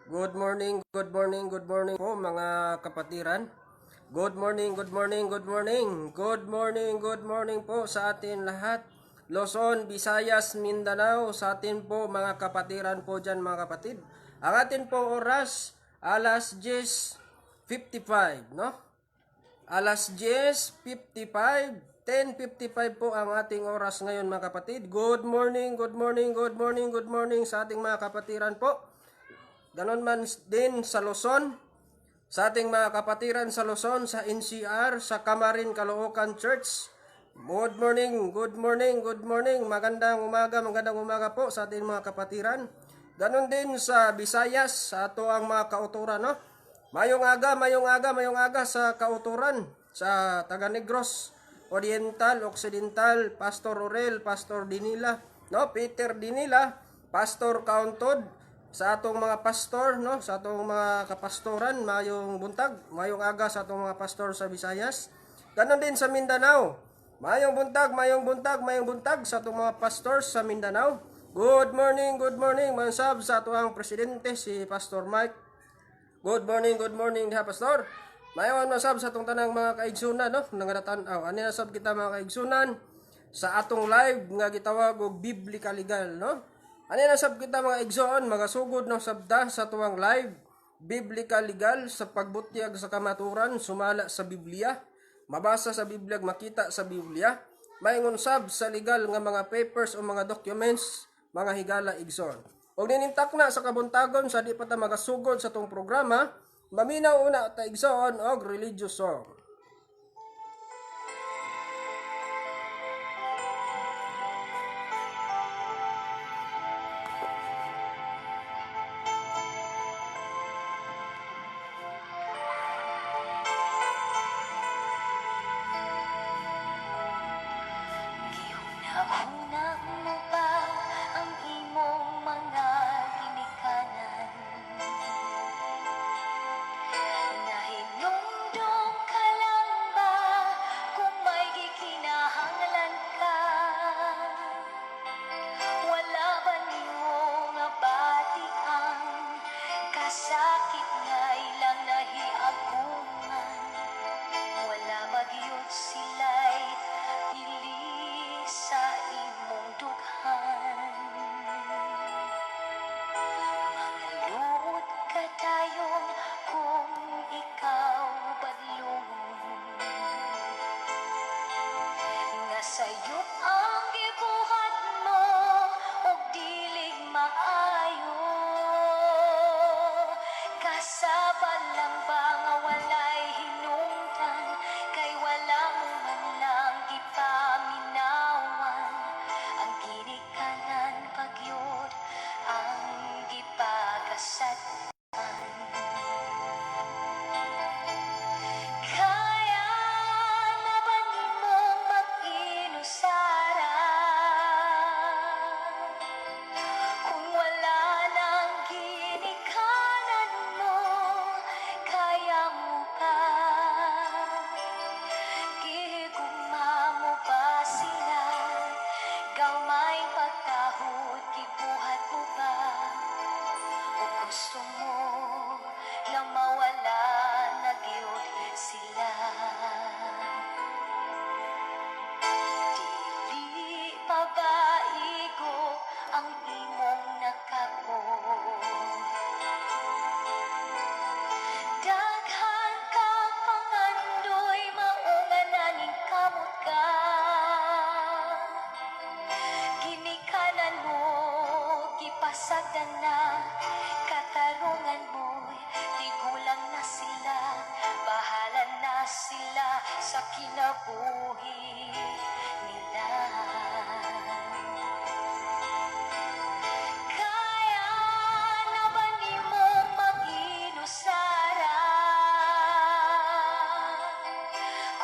Good morning, good morning, good morning po, mga kapatiran. Good morning, good morning, good morning. Good morning, good morning po sa atin lahat. Luzon, Visayas, Mindanao, sa atin po mga kapatiran po dyan, mga kapatid. Ang atin po oras, alas 10:55, no? Alas 10:55, 10:55 po ang ating oras ngayon, mga kapatid. Good morning, good morning, good morning, good morning sa ating mga kapatiran po. Ganon man din sa Luzon, sa ating mga kapatiran sa Luzon, sa NCR, sa Camarin Caloocan Church. Good morning, good morning, good morning. Magandang umaga po sa ating mga kapatiran. Ganon din sa Visayas, sa ato ang mga kauturan, no? Mayong aga, mayong aga, mayong aga sa kauturan, sa taga Negros Oriental, Occidental, Pastor Orel, Pastor Dinila, no? Peter Dinila, Pastor Kauntod, sa atong mga pastor, no? Sa atong mga kapastoran, mayong buntag, mayong aga sa atong mga pastor sa Visayas. Ganon din sa Mindanao. Mayong buntag, mayong buntag, mayong buntag sa atong mga pastor sa Mindanao. Good morning, good morning, mansab sa atong presidente, si Pastor Mike. Good morning diha, Pastor. Mayon masab sa atong tanang mga kaigsunan, no? Nangadatan-aw. Ani na sab kita, mga kaigsunan, sa atong live nga gitawag og Biblical Legal, no? Ani na sab kita, mga igsoon, mga sugod ng sabda sa tuwang live Biblical Legal sa pagbutyag sa kamaturan sumala sa Biblia, mabasa sa Biblia, makita sa Biblia, maingon sab sa legal nga mga papers o mga documents, mga higala, igsoon. Og ninintak na sa kabuntagon, sa di pa ta magasugod sa tong programa, maminaw una ta, igsoon, og religious song. Gihuna-huna mo ba ang imong mga ginikanan? Nahinumdum ka lang ba kung may gikinahanglan ka? Wala ba nimo nga bati ang kasakit nga ilang nahiaguman? Wala ba gyud sila'y ili sa imong dughan? Mangaluot ka dayon kung ikaw badlungon nga sayop ang gibuhat mo ug dili maayo. Kasaba lang ba nga walay hinungdan kay wala mo man lang gipaminawan ang ginikanan pagyud ang gipakasad-an? Kaya na ba nimong mag-inusara kung wala nang ginikanan mo? Kaya mo ba? Gihigugma mo ba sila? Gamay pagtahod, gibuhat mo ba? O gusto mo na mawala na gyud sila? Dili pa ba igo ang imong nakako? Daghan kang pangandoy, maunga na ning kamot ka. Ginikanan mo, gipasagdan na. Katarungan mo'y tigulang na sila. Bahala na sila sa kinabuhi nila. Kaya na ba nimong mag-inusara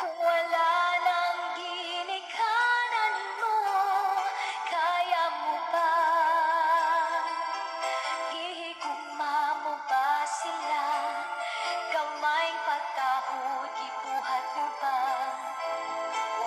kung wala nang ginikanan mo? Kaya mo ba? Gihigugma mo ba sila? Gamay pagtahod, gibuhat mo ba? O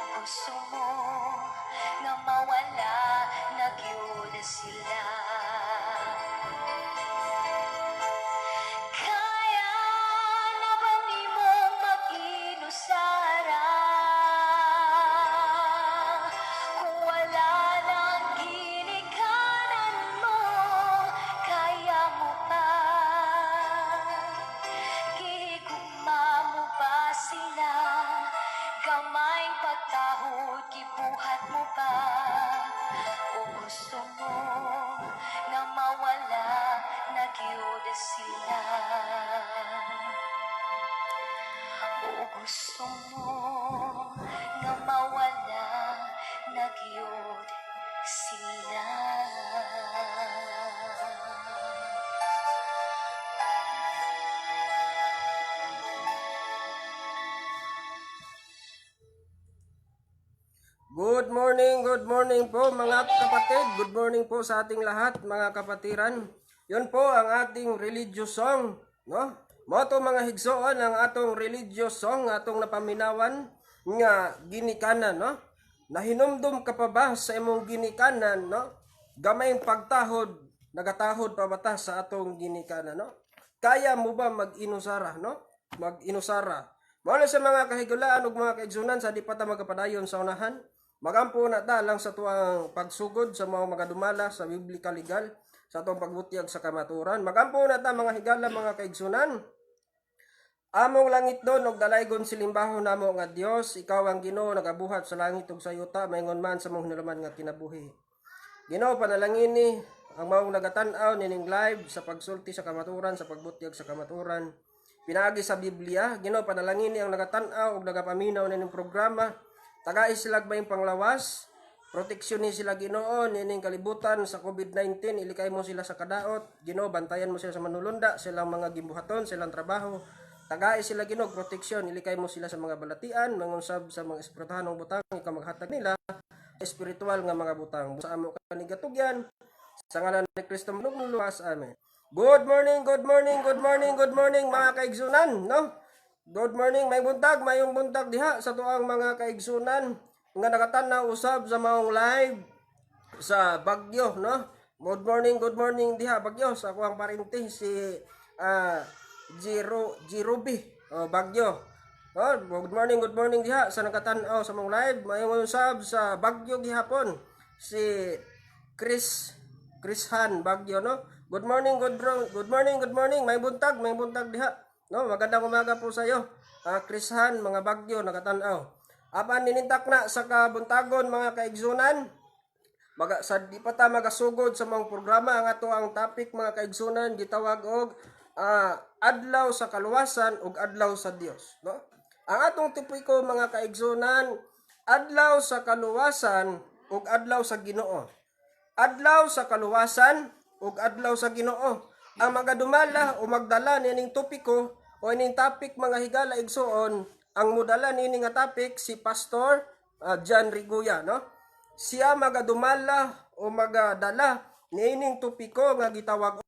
gyud sila. O gusto mo nga mawala na gyud sila? Good morning po, mga kapatid. Good morning po sa ating lahat, mga kapatiran. Yun po ang ating religious song, no? Mao to, mga higsoon, ang atong religious song, atong napaminawan nga ginikanan, no? Nahinumdum ka pa ba sa imong ginikanan, no? Gamayng pagtahod, nagatahod pa ba ta sa atong ginikanan, no? Kaya mo ba mag-inusara, no? Mag-inusara. Mao na sa mga kahigulaan ug mga kaigsunan, sa di pa ta magapadayon sa unahan, magampo na ta lang sa tuang pagsugod sa mga magadumala sa biblical legal sa atong pagbutyag sa kamaturan. Magampo na ta, mga higala, mga kaigsunan. Among langitnon og dalaygon silimbahon namo nga Dios, ikaw ang Ginoo nagabuhat sa langit ug sa yuta, maingon man sa mong hinuluman nga kinabuhi. Ginoo, panalangini ang maong nagatan-aw nining live sa pagsulti sa kamaturan, sa pagbutyag sa kamaturan pinaagi sa Biblia. Ginoo, panalangini ang nagatan-aw ug nagapaminaw nining programa. Tagai sila baying panglawas. Proteksyon ni sila, Ginoo, nining kalibutan sa COVID-19, ilikay mo sila sa kadaot. Ginoo, bantayan mo sila sa manulunda, silang mga gimbuhaton, silang trabaho. Tagai sila, Ginoo, proteksyon, ilikay mo sila sa mga balatian, mangusab sa mga espirituhanong butang, ikaw maghatag nila espiritual nga mga butang. Sa amo kani gatugyan sa ngalan ni Kristo manluluwas. Amen. Good morning, good morning, good morning, good morning, mga kaigsunan, no? Good morning, may buntag, mayong buntag diha sa tuang mga kaigsunan nga nakatanaw usab sa maong live sa Bagyo, no? Good morning diha Bagyo sa akuang parinti si Jiro Jirubi, oh, Bagyo. Oh, good morning diha sa nakatan-aw sa mong live. Mayong usab sa Bagyo gihapon si Chris Chris Han Bagyo, no? Good morning, good good morning, good morning. May buntag diha. No, magandang umaga po sa iyo. Chris Han, mga Bagyo nakatan-aw. Apan ninintak na sa kabuntagon, mga kaigsunan. Maga, sa di pa ta magasugod sa mga programa, ang ato ang topic, mga kaigsunan, gitawag og adlaw sa kaluwasan ug adlaw sa Dios, no? Ang atong topiko, mga kaigsunan, adlaw sa kaluwasan ug adlaw sa Ginoo. Adlaw sa kaluwasan ug adlaw sa Ginoo. Ang magadumala o magdala nining topiko o ining topic, mga higala, igsuon, ang mudala niini nga topic si Pastor John Riguya, no? Siya magadumala o magadala niining topiko nga gitawag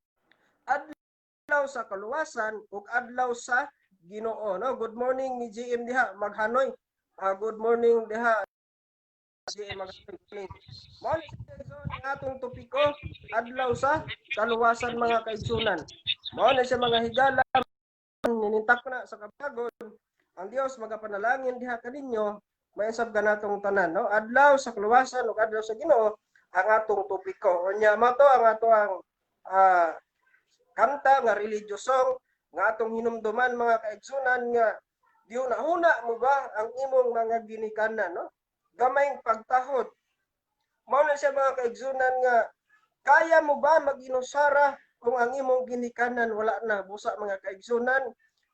adlaw sa kaluwasan ug adlaw sa Ginoo, no? Good morning ni GM diha maghanoy. Good morning diha, GM maghanoy. Mao ni siya ang atong topiko, adlaw sa kaluwasan, mga kaigsunan. Mao na siya, mga higala, ninintak na sa kabagon. Ang Dios magapanalangin diha kaninyo, may sab ganatong tanan, no? Adlaw sa kaluwasan ug adlaw sa Ginoo ang atong topiko. Unya mao to ang ato ang kanta nga religious song nga atong hinumduman, mga kaigsunan, nga gihuna-huna mo ba ang imong mga ginikanan, no? Gamayng pagtahod. Mao na siya, mga kaigsunan, nga kaya mo ba mag-inusara kung ang imong ginikanan wala na? Busa, mga kaigsunan,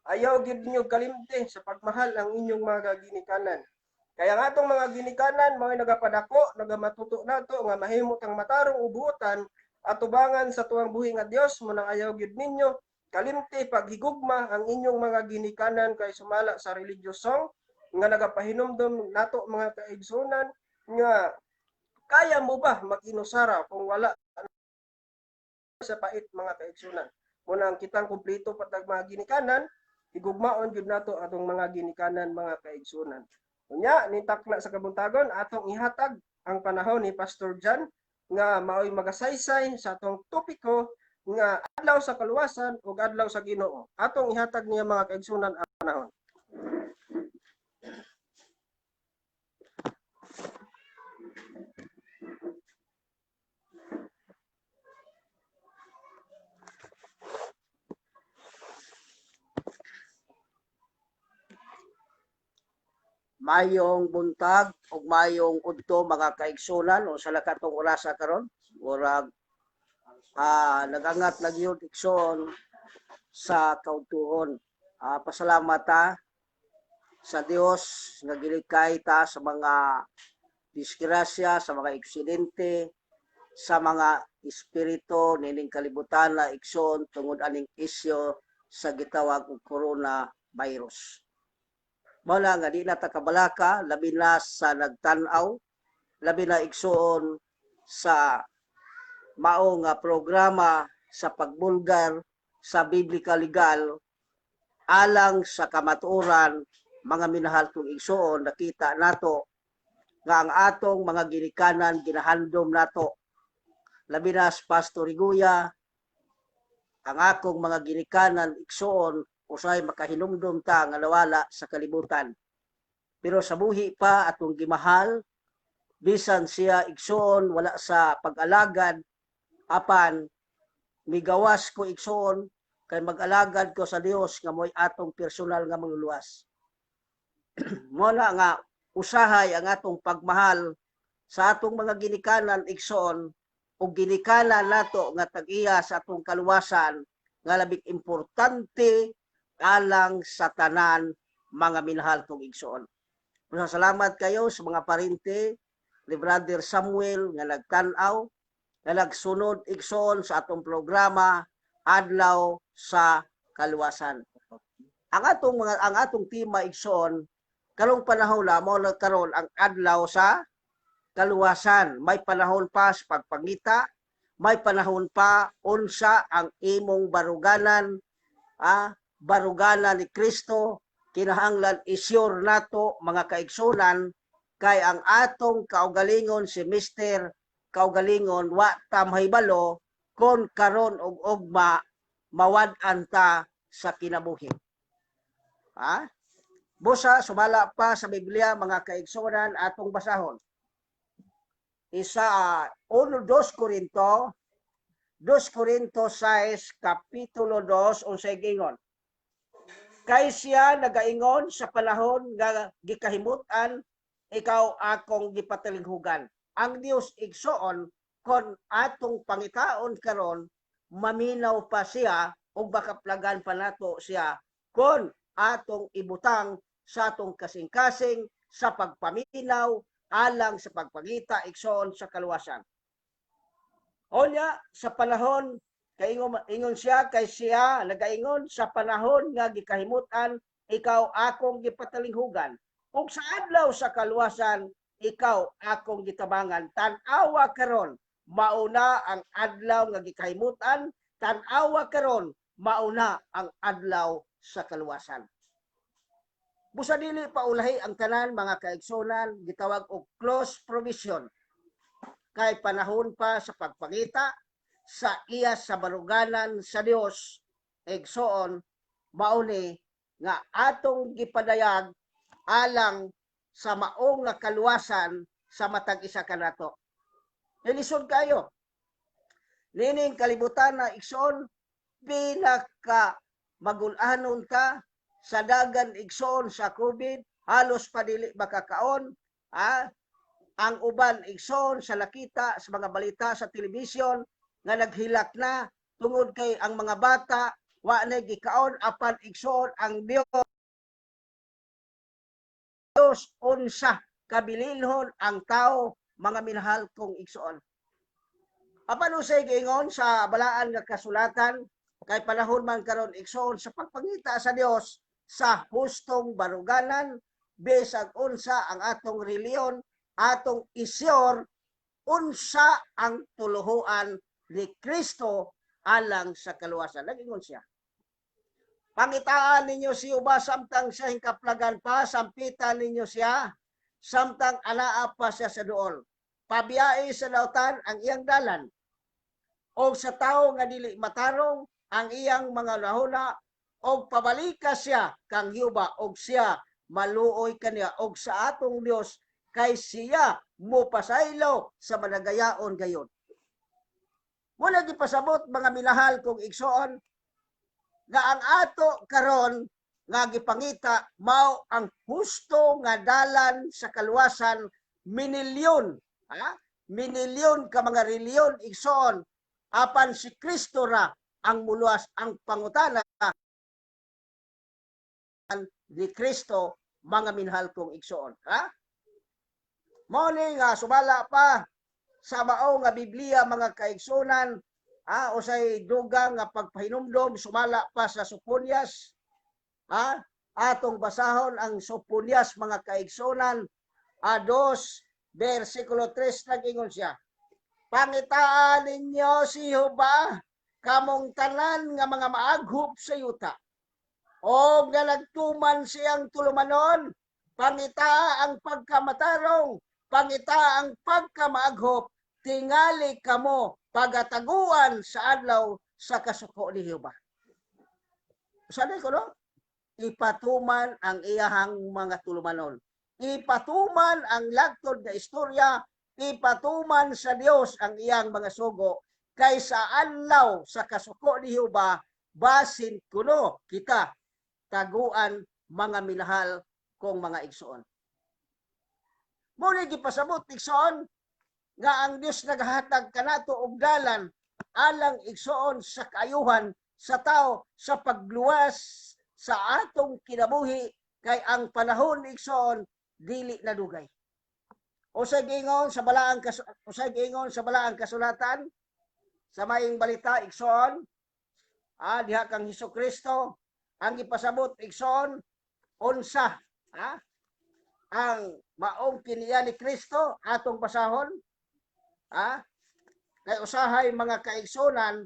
ayaw gyud ninyo kalimti sa pagmahal ang inyong mga ginikanan. Kaya nga atong mga ginikanan mga nagapadako, nagamatuto nato nga mahimo tang matarong ubutan atubangan sa tuwang buhi nga Dios. Mo nang ayaw gyud ninyo kalimti paghigugma ang inyong mga ginikanan kay sumala sa religious song nga nagapahinumdom nato, mga kaigsunan, nga kaya mo ba mag-inusara kung wala sa pait, mga kaigsunan? Muna ang kitang kumpleto patag mga ginikanan, higugmaon gyud nato atong mga ginikanan, mga kaigsunan. Unya, nitakna sa kabuntagon, atong ihatag ang panahon ni Pastor John nga maoy magasaysay sa atong topiko nga adlaw sa kaluwasan ug adlaw sa Ginoo. Atong ihatag niya, mga kaigsunan, ang panahon. Mayong buntag ug mayong udto, mga kaigsunan, o sa katong orasa karon. Murag nagangat na gyud, igsoon. sa kaudtuhon. Pasalamat ta sa Dios nga gilikay ta sa mga disgrasya, sa mga aksidente, sa mga espiritu nining kalibutan na, igsoon, tungod aning isyu sa gitawag og coronavirus. Mao na nga di na ta kabalaka, labi na sa nagtan-aw, labi na, igsoon, sa mao nga programa sa pagbulgar sa Biblical Legal alang sa kamatuoran. Mga minahal kong igsoon, nakita nato nga ang atong mga ginikanan ginahandom nato, labi na sa Pastor Riguya. Ang akong mga ginikanan, igsoon, usay makahinumdum ta nga nawala sa kalibutan, pero sa buhi pa atong gimahal, bisan siya, igsoon, wala sa pag-alagad, apan migawas ko, igsoon, kay mag-alagad ko sa Dios nga mo'y atong personal nga manluluwas. Mo na nga usahay ang atong pagmahal sa atong mga ginikanan, igsoon, ug ginikanan nato nga tag-iya sa atong kaluwasan nga labing importante alang sa tanan, mga minahal kong igsoon. Salamat kayo sa mga parente ni Brother Samuel nga nagtan-aw, nga nagsunod, igsoon, sa atong programa Adlaw sa Kaluwasan. Ang atong tema, igsoon, karong panahon na mao na karon ang adlaw sa kaluwasan. May panahon pa sa pagpangita, may panahon pa unsa ang imong baruganan, baruganan ni Kristo. Kinahanglan isure nato, mga kaigsunan, kay ang atong kaugalingon, si Mister Kaugalingon, wa ta mahibalo kon karon og ugma mawad-an ta sa kinabuhi. Ha? Busa sumala pa sa Biblia, mga kaigsunan, atong basahon. Isa 1 2 Corinto, 2 Corinto 6 kapitulo 2, unsay giingon? Kay siya nagaingon, "Sa panahon nga gikahimut-an, ikaw akong gipatalinghugan." Ang Dios, igsoon, kon atong pangitaon karon, maminaw pa siya ug makaplagan pa nato siya kon atong ibutang sa atong kasing-kasing sa pagpaminaw alang sa pagpangita, igsoon, sa kaluwasan. Onya sa panahon kay ingon, ingon siya, kay siya nagaingon, "Sa panahon nga gikahimutan, ikaw akong gipatalinghugan, ug sa adlaw sa kaluwasan, ikaw akong gitabangan." Tan-awa karon, mauna ang adlaw nga gikahimutan. Tan-awa karon, mauna ang adlaw sa kaluwasan. Busa dili pa ulahi ang tanan, mga kaigsunan, gitawag og close provision. Kay panahon pa sa pagpangita sa iya sa baruganan sa Dios, igsoon, mauni nga atong gipadayag alang sa maong nga kaluwasan sa matag isa kanato. Ilisod kayo. Nining kalibutan na, igsoon, pinaka magulanon ka sa dagan, igsoon, sa COVID, halos padili makakaon, ha? Ang uban, igsoon, sa nakita sa mga balita sa telebisyon nga naghilak na tungod kay ang mga bata wa na gikaon, apan, igsoon, ang Dios, unsa kabilinhon ang tao, mga minahal kong igsoon. Apan usay giingon sa balaan nga kasulatan, kay panahon man karon, igsoon, sa pagpangita sa Dios sa hustong baruganan, bisag unsa ang atong reliyon, atong isyor unsa ang tuluhuan ni Kristo alang sa kaluwasan. Nagingon siya, "Pangitaan ninyo si Jehova samtang siya hingkaplagan pa, sampitan ninyo siya samtang anaa pa siya sa duol. Pabiyai sa dautan ang iyang dalan, o sa tawo nga dili matarong ang iyang mga nahuna, og pabalika siya kang Jehova og siya maluoy kaniya, og sa atong Dios, kay siya mopasaylo sa managayaon gayon." Muna gipasabot, mga minahal kong igsoon, nga ang ato karon nga gipangita mao ang husto nga dalan sa kaluwasan. Minilyon, ha, minilyon ka mga reliyon, igsoon, apan si Kristo ra ang muluwas, ang pangutana ni Kristo, mga minahal kong igsoon, ha? Mao ni nga sumala pa sa mao nga Biblia, mga kaigsunan, ha, usay dugang nga pagpahinumdom sumala pa sa Soponias, ha? Atong basahon ang Soponias, mga kaigsunan, 2 versikulo 3. Nag-ingon siya, "Pangitaan ninyo si Jehova, kamong tanan nga mga maaghop sa yuta o nga nagtuman siyang tulumanon. Pangitaa ang pagkamatarong, pangitaa ang pagkamaaghop, tingali kamo pagataguan sa adlaw sa kasuko ni Jehova." Sabi ko, no? Ipatuman ang iyahang mga tulumanon. Ipatuman ang lagtod nga istorya, ipatuman sa Dios ang iyang mga sugo kay sa adlaw sa kasuko ni Jehova basin kuno kita taguan, mga minahal kong mga igsoon. Mao ni gipasabot, igsoon, nga ang Dios naghatag kanato og dalan alang, igsoon, sa kaayuhan sa tao, sa pagluwas sa atong kinabuhi, kay ang panahon, igsoon, dili na dugay. Usay giingon sa balaang kasulatan sa Maayong Balita, igsoon, diha kang Hesus Kristo ang gipasabot, igsoon, unsa ang maong kiniya ni Kristo. Atong basahon, kay usahay, mga kaigsunan,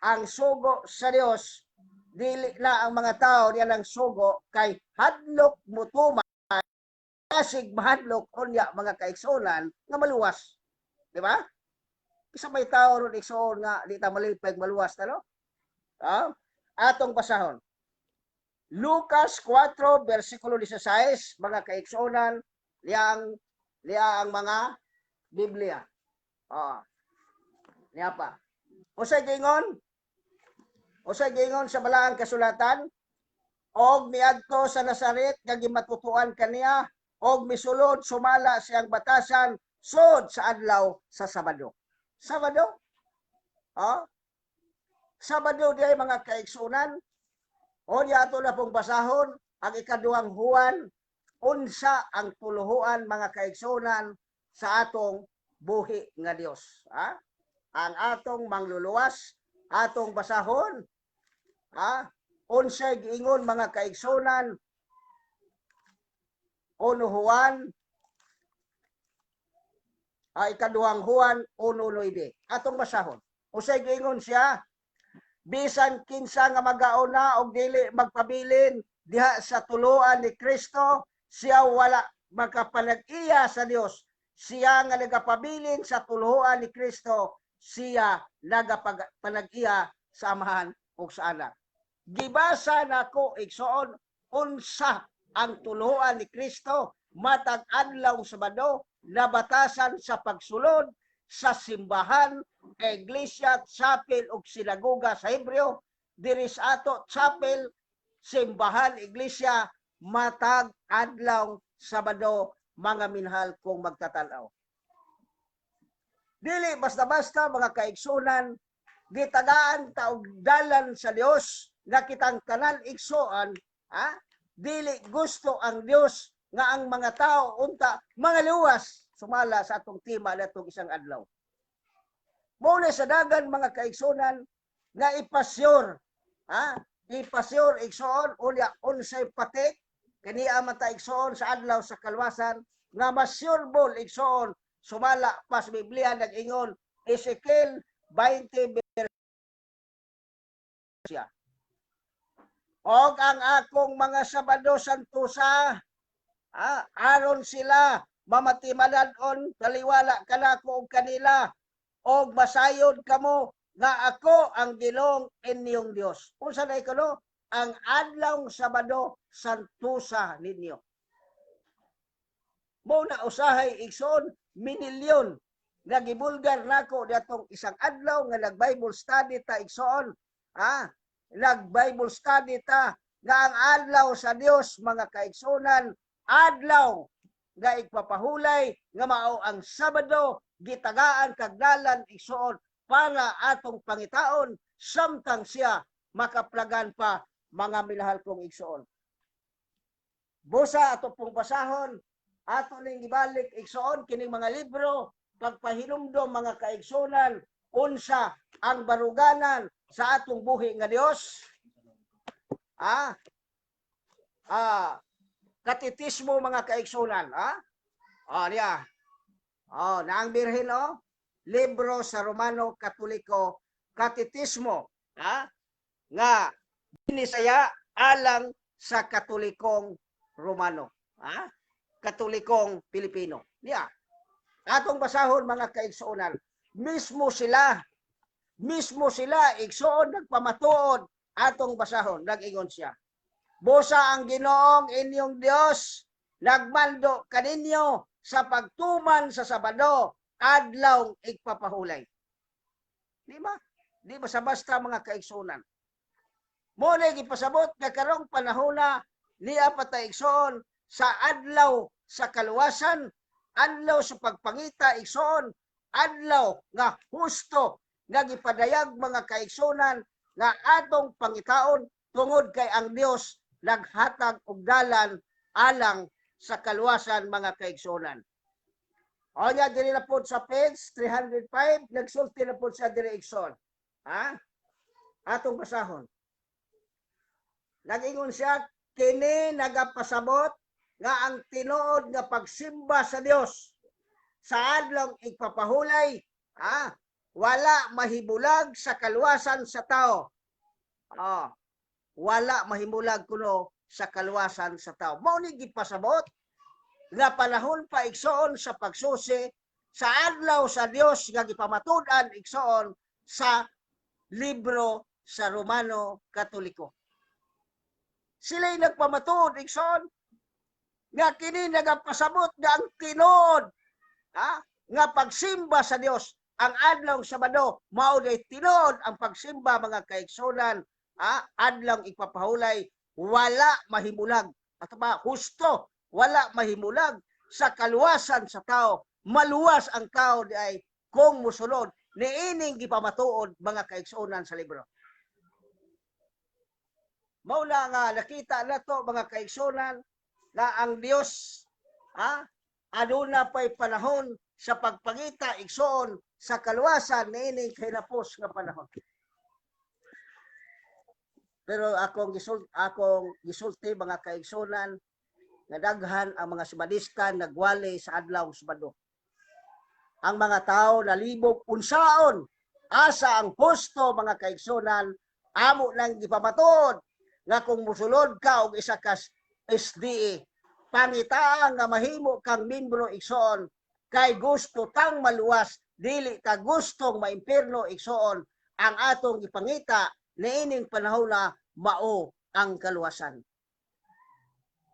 ang sugo sa Dios, dili na ang mga tao niya ng sugo kay hadlok mutuman, kasig mahadlok unya, mga kaigsunan, nga maluwas, di ba? Isa may tao ron, igsoon, nga di ta malipay maluwas ta, no? Atong basahon Lucas 4 versikulo 16, mga kaigsuonan, liya ang mga Biblia. Niya pa. Usay gingon? Usay gingon sa balaang kasulatan? "Og miadto sa Nazaret nga gimatutuan kaniya og misulod sumala siyang batasan sud sa adlaw sa Sabado." Sabado? Sabado diay, mga kaigsunan. O di ato na pong basahon ang Ikaduhang Juan, unsa ang tuluhuan, mga kaigsunan, sa atong buhi nga Dios. Ha? Ang atong mangluluwas, atong basahon. Ha? Unsay giingon, mga kaigsunan? 1 Juan, Ikaduhang Juan 1:9. Atong basahon. Unsay giingon siya? "Bisan kinsa nga magauna og dili magpabilin diha sa tuluan ni Kristo, siya wala makapanag-iya sa Dios. Siya nga nagapabilin sa tuluan ni Kristo, siya nagapanag-iya sa Amahan ug sa Anak." Gibasa nako, igsoon, unsa ang tuluan ni Kristo matag adlaw Sabado, nabatasan sa pagsulod sa simbahan, iglesia, chapel ug sinagoga sa Hebreo. Diri sa ato, chapel, simbahan, iglesia matag adlaw Sabado, mga minahal kong magtatanaw. Dili basta-basta, mga kaigsunan, gitagaan ta og dalan sa Dios nga kitang tanan, igsoon, ha? Dili gusto ang Dios nga ang mga tao unta mga luwas sumala sa atong tema natong isang adlaw. Mao na sa dagan, mga kaigsunan, nga ipasyor, ha? Ipasyor, igsoon, unya unsay patik kaniya man ta, igsoon, sa adlaw sa kalwasan nga masyurbol, igsoon, sumala pa sa Biblia nag-ingon Ezekiel 20 siya. "Og ang akong mga Sabado santusa, aron sila mamatimanan-on taliwala kanako og kanila, og masayod kamo nga ako ang Ginoong inyong Dios." Unsa na kuno? Ang adlaw Sabado santusa ninyo. Mao na usahay, igsoon, minilyon nga gibulgar nako diatong isang adlaw nga nag Bible study ta, igsoon. Nag Bible study ta nga ang adlaw sa Dios, mga kaigsunan, adlaw nga igpapahulay nga mao ang Sabado, gitagaan kag dalan, igsoon. para atong pangitaon samtang siya makaplagan pa, mga minahal kong igsoon. Busa ato pong basahon, ato ning ibalik, igsoon, kining mga libro pagpahinumdom, mga kaigsunan, unsa ang baruganan sa atong buhi nga Dios. Katetismo, mga kaigsunan, ah? Ah, niya. Oh, naang birhen oh. Libro sa Romano Katoliko Katetismo, ha? Nga binisaya alang sa Katolikong Romano, ha? Katolikong Pilipino. Niya. Atong basahon, mga kaigsuonan. Mismo sila, igsuon, nagpamatuod. Atong basahon, nag-ingon siya. "Busa ang Ginoong inyong Dios nagmando kaninyo sa pagtuman sa Sabado, adlaw igpapahulay." Di ba? Di ba sa basta, mga kaigsunan? Mo na gipasabot nga karong panahona niya pa ta, igsoon, sa adlaw sa kaluwasan, adlaw sa pagpangita, igsoon, adlaw nga husto nga gipadayag, mga kaigsunan, nga atong pangitaon tungod kay ang Dios naghatag og dalan alang sa kaluwasan, mga kaigsunan. O nya diri na po sa page 305, nagsulti na po sa diri, igsoon. Ha? Atong basahon. Nag-ingon siya, "Kini nagapasabot nga ang tinuod nga pagsimba sa Dios sa adlong igpapahulay, ha, wala mahibulag sa kaluwasan sa tao." Ah, wala mahimulag kuno sa kaluwasan sa tao. Mao ni gipasabot nga panahon pa, igsoon, sa pagsusi sa adlaw sa Dios nga gipamatud-an, igsoon, sa libro sa Romano Katoliko. Sila'y nagpamatuod, igsoon, nga kini nagapasabot nga ang tinuod, ha, nga pagsimba sa Dios ang adlaw Sabado mao day tinuod ang pagsimba, mga kaigsunan, ha, adlaw ipapahulay, wala mahimulag at ba husto wala mahimulag sa kaluwasan sa tao. Maluwas ang tao di ay kung musunod niining gipamatuod, mga kaigsunan, sa libro. Mao na nga nakita nato, mga kaigsunan, na ang Dios, ha, aduna pay panahon sa pagpangita, igsoon, sa kaluwasan niining kahinapos nga panahon. Pero akong gisulti, mga kaigsunan, nga daghan ang mga Sabadista nagwali sa adlaw Sabado. Ang mga tao nalibog unsaon asa ang husto, mga kaigsunan. Amo nang gipamatuod nga kung musulod ka og isa ka SDA, pangitaa nga mahimo kang membro, igsoon, kay gusto tang maluwas, dili ta gustong maimpierno, igsoon. Ang atong ipangita niining panahon na mao ang kaluwasan.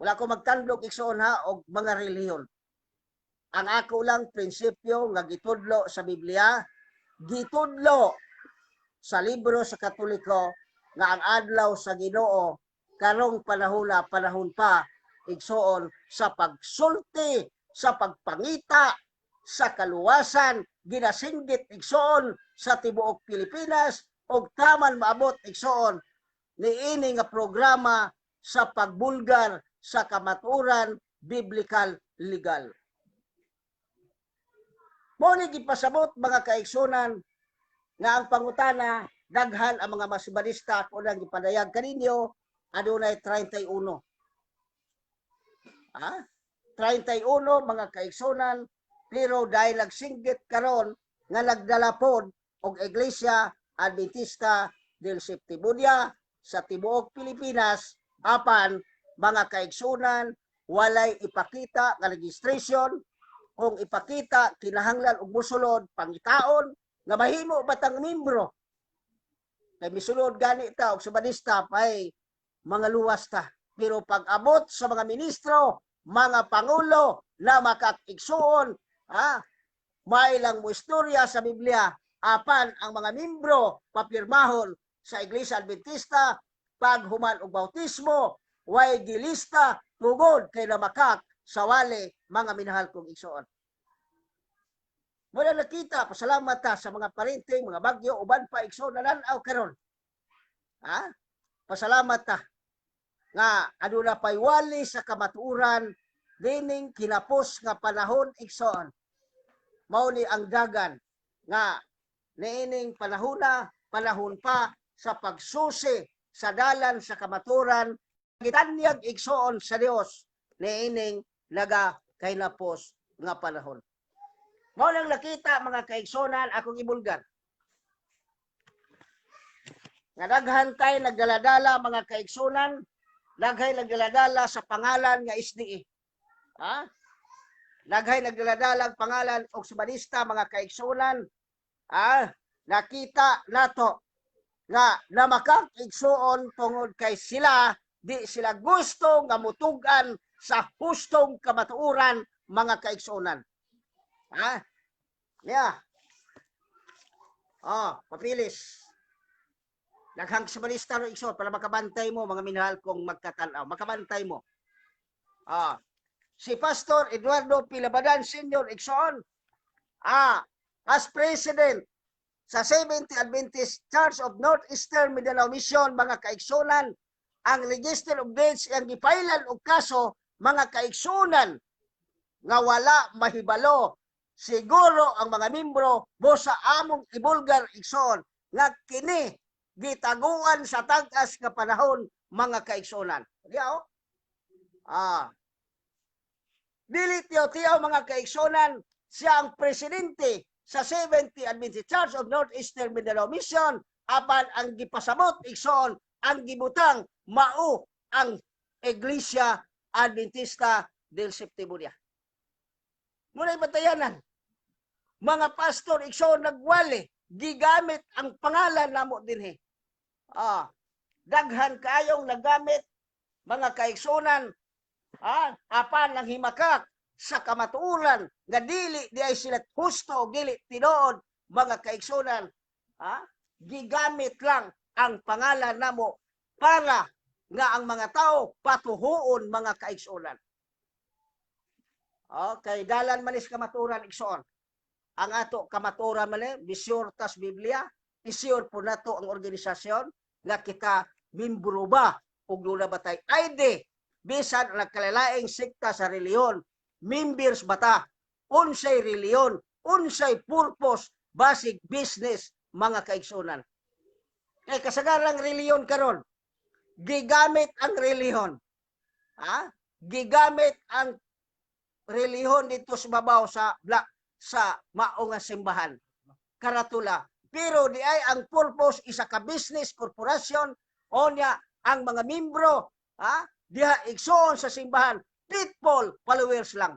Wala ko magtandog, igsoon, ha, og mga relihiyon. Ang ako lang prinsipyo nga gitudlo sa Biblia, gitudlo sa libro sa Katoliko, nga ang adlaw sa Ginoo karong panahona, panahon pa, igsoon, sa pagsulti, sa pagpangita sa kaluwasan, ginasinggit, igsoon, sa tibuok Pilipinas ug taman maabot, igsoon, niini nga programa sa pagbulgar sa kamatuoran biblical legal. Mo ni gipasabot, mga kaigsunan, nga ang pangutana, daghan ang mga Masibadista ko nang gipadayag kaninyo, adunay 31. Ha? 31, mga kaigsunan, pero dahil nagsinggit karon nga nagdala pod og Iglesia Adventista del Septimo Dia sa tibuok Pilipinas, apan, mga kaigsunan, walay ipakita nga registration. Kung ipakita, kinahanglan og musulod, pangitaon nga mahimo batang membro, kay misulod gani ta og Sabadista ay mga luwas ta. Pero pag abot sa mga ministro, mga pangulo na makakigsuon, ha, may lang mo istorya sa Biblia, apan ang mga membro papirmahon sa Iglesia Adventista, pag human og bautismo, way gilista tungod kay namakak sa wali, mga minahal kong igsoon. Muna nakita, pasalamat ta sa mga parente, mga bagyo, uban pa igsoon nanan-aw karon. Ha? Pasalamat ta nga aduna pay wali sa kamatuoran dining kinapos nga panahon, igsoon. Mao ni ang dagan nga niining panahona, panahon pa sa pagsusi sa dalan sa kamatuoran, gitanyag, igsoon, sa Dios niining naga kahinapos nga panahon. Mao nang nakita, mga kaigsonan, akong ibulgar nga daghan kay nagdaladala, mga kaigsonan, daghay nagdaladala sa pangalan nga SDA. Ha? Daghay nagdaladala ang pangalan og Sabadista, mga kaigsonan. Ah, nakita nato nga namakak, igsuon, tungod kay sila di sila gusto nga mutugan sa hustong kamatuoran, mga kaigsuonan. Ha? Yeah. Oh, papilis. Daghang Sabadista ro, igsoon, para makabantay mo, mga minahal kong magtatanaw. Makabantay mo. Ah, si Pastor Eduardo Pilabadan Sr., igsoon. Ah, as president sa Seventh Adventist Church of Northeastern Mindanao Mission, mga kaigsunan, ang Register of Deeds ang gipailan og kaso, mga kaigsunan, nga wala mahibalo siguro ang mga membro mo sa among ibulgar, igsoon, nga kini gitaguan sa tag-as nga panahon, mga kaigsunan. Diya oh. Ah. Dili tiyo-tiyo, mga kaigsunan, siya ang presidente sa 70 Adventist Church of Northeastern Mindanao Mission apan ang gipasabot, igsoon, ang gibutang mao ang Iglesia Adventista del Septimo Dia. Muna'y batayanan. Mga pastor, igsoon, nagwali, gigamit ang pangalan namo dinhi. Ah, daghan kayong nagamit, mga kaigsunan, ah, apan ang himakak sa kamatuoran nga dili di ay sila husto o dili tinuod, mga kaigsunan, ah, gigamit lang ang pangalan namo para nga ang mga tao patuhuon, mga kaigsunan. Okay, dalan manis kamatuoran, igsoon. Ang ato kamatuoran man eh, bisyor tas Biblia, isure po nato ang organisasyon nga kita membro ba ug duna ba tay ID bisan nagkalalaing sekta sa reliyon, members bata, unsay reliyon, unsay purpose, basig business, mga kaigsunan. Kay kasagarang reliyon karon gigamit ang reliyon. Ha? Gigamit ang reliyon dito sa babaw sa black sa mao nga simbahan. Karatula. Pero di ay ang purpose isa ka business corporation onya ang mga membro, ha, diha, igsoon, sa simbahan, faithful followers lang.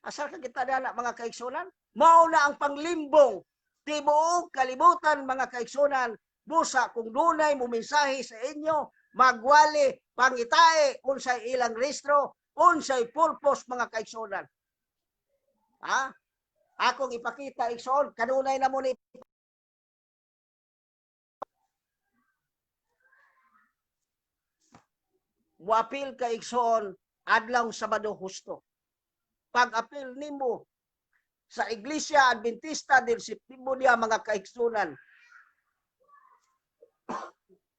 Asar ka kita dana, mga kaigsunan? Mao na ang panglimbong tibuok kalibutan, mga kaigsunan. Busa kung dunay mo mensahe sa inyo, magwali, pangitae unsay ilang rehistro, unsay purpose, mga kaigsunan. Ha? Akong ipakita, igsoon, kanunay na mo ni muapil ka, igsoon, adlaw Sabado husto. Pag-apil nimo sa Iglesia Adventista del Septimo Dia, mga kaigsunan.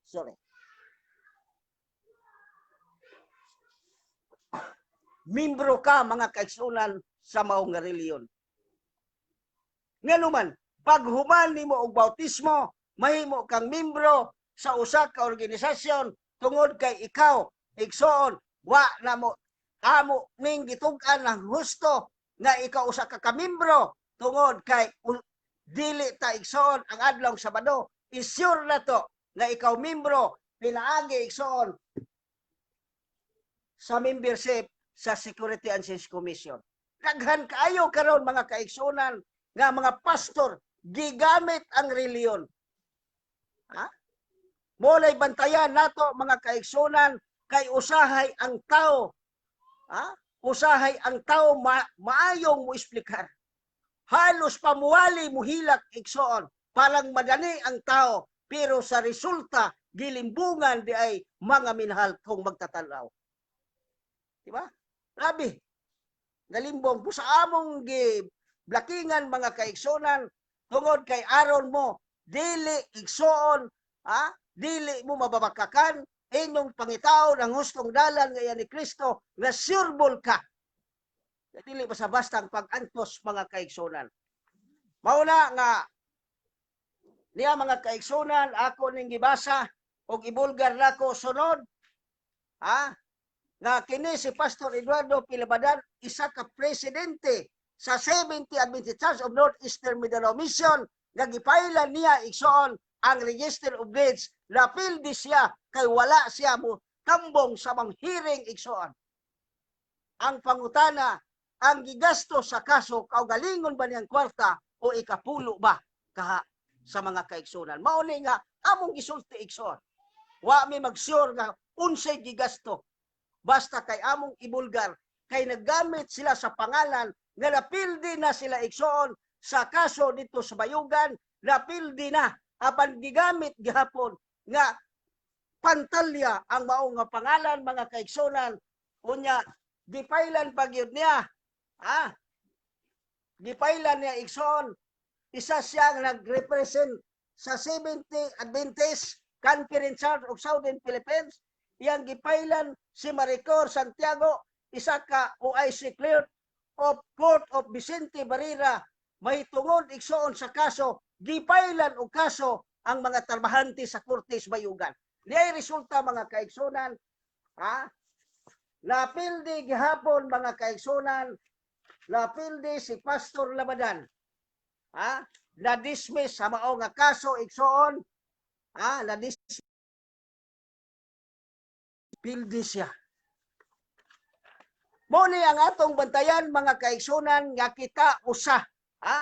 Sorry. Membro ka, mga kaigsunan, sa maong nga reliyon. Nganuman, pag human nimo og bautismo, mahimo kang membro sa usa ka organisasyon tungod kay ikaw, igsoon, wa na mo amo ning gitug-an ng husto nga ikaw usa ka kamembro tungod kay dili ta, igsoon, ang adlaw Sabado, isure na to nga ikaw membro pinaagi, igsoon, sa membership sa Security and Exchange Commission. Daghan kaayo karon, mga kaigsunan, nga mga pastor gigamit ang reliyon. Ha? Molay bantayan nato, mga kaigsunan, kay usahay ang tao. Ha? Usahay ang tao maayong mo explicar. Halos pamuwali muhilak, igsoon, parang madani ang tao pero sa resulta gilimbungan di ay, mga minahal kong magtatanaw. Di ba? Grabe. Nalimbong po sa among gi Blakingan, mga kaigsunan, tungod kay aron mo dili, igsoon, ha, dili mo mababakakan inyong pangitaon ang hustong dalan nga iya ni Kristo nga sureball ka. Dili basta basta ang pag-antos, mga kaigsunan. Mao na nga niya, mga kaigsunan, ako ning gibasa og ibulgar nako sunod, ha, nga kini si Pastor Eduardo P. Labadan, isa ka presidente sa 70 Adventist Church of Northeastern Mindanao Mission, nga gipailan niya, igsoon, ang Register of Deeds. Napildi siya kay wala siya mo tambong sa mga hearing, igsoon. Ang pangutana, ang gigasto sa kaso, kaugalingon ba niyang kwarta o ikapulo ba kaha sa mga kaigsunan? Mao ni nga among gisulti, igsoon. Wa mi mag-sure nga unsay gigasto, basta kay among ibulgar kay naggamit sila sa pangalan nga napildi na sila, igsoon, sa kaso dito sa Bayugan. Napildi na, apan gigamit gihapon nga pantalya ang mao nga pangalan, mga kaigsunan. Unya gipailan pa gyud niya, ha, gipailan niya, igsoon. Isa siyang nag-represent sa 70 Adventist Conference Church of Southern Philippines. Iyang gipailan si Maricor Santiago, isa ka OIC clerk of Court of Vicente Barrera. May tungod, igsoon, sa kaso, gipailan og kaso ang mga trabahante sa Cortes Bayugan. Diay resulta, mga kaigsunan, ha? Napildi gihapon, mga kaigsunan, napildi si Pastor Labadan. Ha? Na-dismiss sa mao nga kaso, igsoon, ha? Na-dismiss, pildi siya. Mao ni ang atong bantayan, mga kaigsunan, nga kita usa, ha?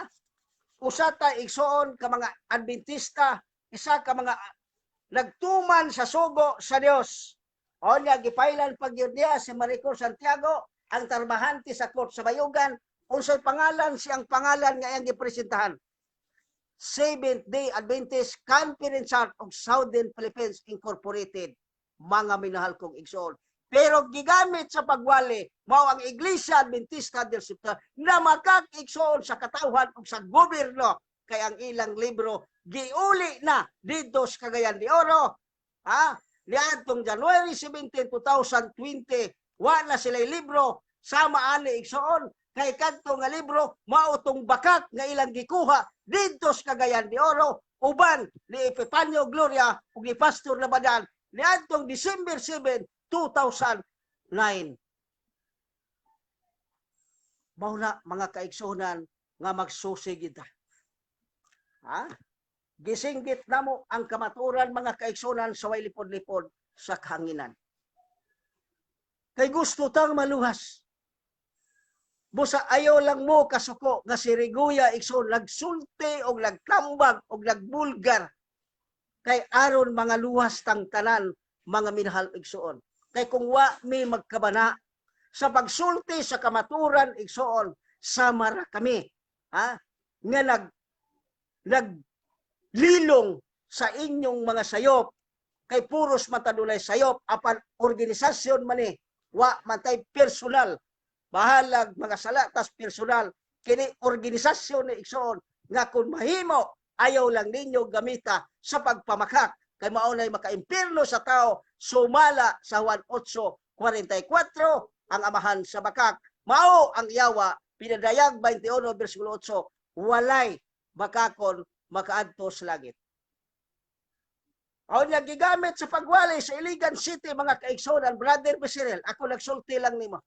Usa ta, igsoon, ka mga Adventista, isa ka mga nagtuman sa sugo sa Dios. O niya gipailan pag yun niya si Maricor Santiago, ang tarbahante sa court sa Bayugan. Unsay pangalan siyang pangalan nga iyang gipresentahan? Seventh Day Adventist Conference Church of Southern Philippines Incorporated, mga minahal kong igsoon. Pero gigamit sa pagwali mao ang Iglesia Adventista del September na makakigsoon sa katawhan ug sa gobyerno, kay ang ilang libro giuli na didto sa Cagayan de Oro, ha, niadtong January 17, 2020. Wa na sila libro sama ani, igsoon, kay kadto nga libro mao tong bakak nga ilang gikuha didto sa Cagayan de Oro uban ni Epifanio Gloria ug ni Pastor Labadan niadtong December 7, 2009. Mao na, mga kaigsunan, nga magsusi kita. Ha? Gisinggit namo ang kamaturan, mga kaigsunan, sa way lipod-lipod sa kahanginan. Kay gusto tang maluhas. Busa ayaw lang mo kasuko nga si Riguya, igsoon, nagsulti og nagtambag og nagbulgar kay aron mga luwas tang tanan, mga minahal, igsoon. Kay kung wa mi magkabana sa pagsulti sa kamaturan, igsoon, sama ra kami, ha, nga naglilong sa inyong mga sayop, kay puros man ta dunay sayop, apan organisasyon man ni, wa man tay personal. Bahalag mga sala tas personal. Kini organisasyon ni, igsoon, nga kung mahimo ayaw lang ninyo gamita sa pagpamakak, kay mao nay makaimpirno sa tao sumala sa Juan 8:44, ang amahan sa bakak mao ang yawa. Pinadayag 21 bersikulo 8, walay bakakon makaadto sa langit. Aw niya gigamit sa pagwali sa Iligan City, mga kaigsunan. Brother Besirel, ako nagsulti lang nimo.